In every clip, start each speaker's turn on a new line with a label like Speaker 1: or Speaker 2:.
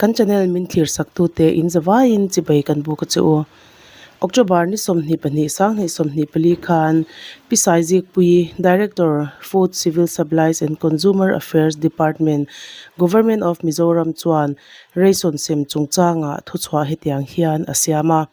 Speaker 1: Kan channel min thlir sak tute in zavaiin chibai kan buk a che u. October ni 22 2024 khan Pi Saizikpuii, Director, Food, Civil Supplies and Consumer Affairs Department, Government of Mizoram chuan ration sem chungchangah thuchhuah hetiang hian a siam a.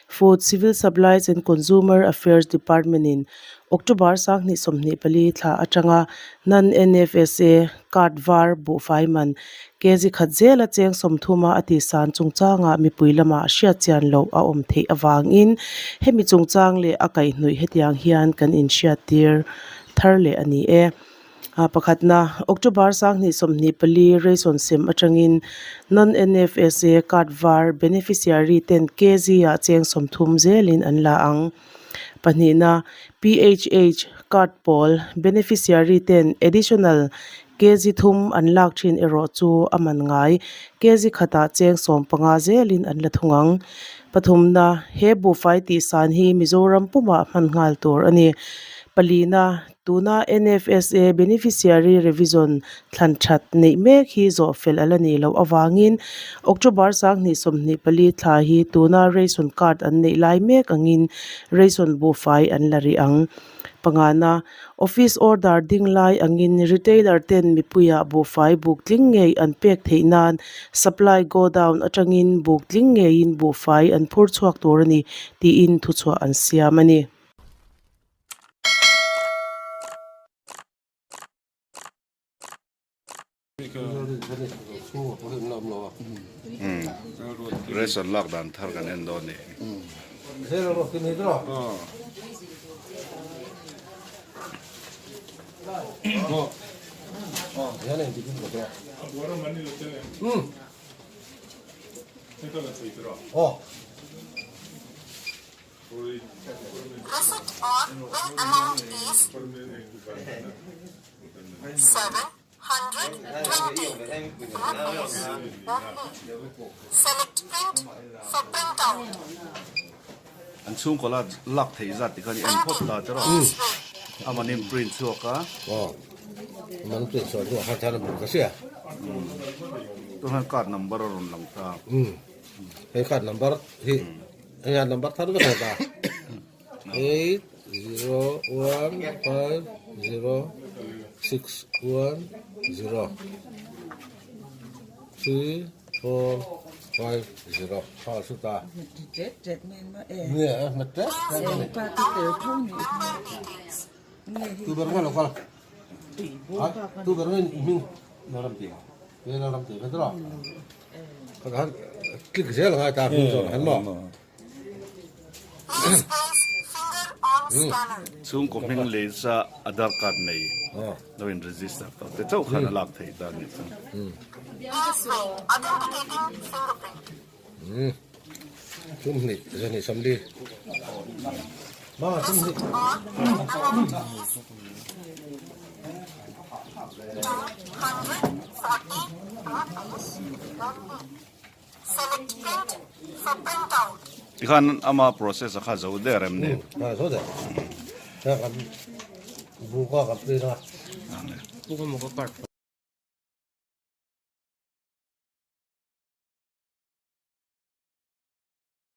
Speaker 1: Food, Civil Supplies and Consumer Affairs Department in October 2024 thla atanga Non-NFSA card var buhfai man kg khat zela cheng 30 a tihsan chungchangah mipui lamah hriatchian loh a awm theih avangin hemi chungchang leh a kaihhnawih hetiang hian kan inhriattir thar leh a ni e. Pakhatna, October 2024 ration sem atangin Non-NFSA card var beneficiary ten kg ah cheng 30 zelin an la ang. Pahnihna, PHH card pawl beneficiary ten additional kg thum an lak thin erawh chu a man ngai kg khatah cheng 15 zelin an la thung ang. Pathumna, he buhfai tihsan hi Mizoram pumah hman nghal tur a ni. Palina, Tuna NFSA Beneficiary Revision thlan that neih mek hi zawh fel a la nih loh avangin October 2024 thla hi tuna ration card an neih lai mek angin ration buhfai an la rih ang. Pangana, Office order ding lai angin retailer ten mipuiah buhfai buk tling ngei an pek theih nan supply godown atangin buk tling ngeiin buhfai an phur chhuak tur a ni tiin thuchhuah an siam a ni.
Speaker 2: Ration lak dan thar kan en dawn ni.
Speaker 3: Receipt or bill amount is 720 rupees only. Select print for print out.
Speaker 2: An chhungkaw la lak theih zat ti khan i en phawt ta che rawh. A manin print chhuak a.
Speaker 4: Aw, a man print chhuak chu a har thar a buk ta sia.
Speaker 2: Tunah card number a rawn lang ta.
Speaker 4: Hei card number hi hei a number thar vek a ta 8 0 1 5 0 6 1 0 3 4 5 0 kha chu ta nge a hmet tet tu ber nge lo kal tu ber nge hming ram ti ram ti ka tro Click zel a ngai ta hming zawh han maw.
Speaker 2: Chhungkaw hming lei sa Aadhaar card nei lo in register tawh te chauh khan a lak theih ta a nih chu.
Speaker 4: Chumhnih zahnih samli. Chumhnih.
Speaker 2: Tikhan ama process a kha zo der em ni?
Speaker 4: Ha zo der. Ha kan buka kan print a.
Speaker 5: Buka mo ka card.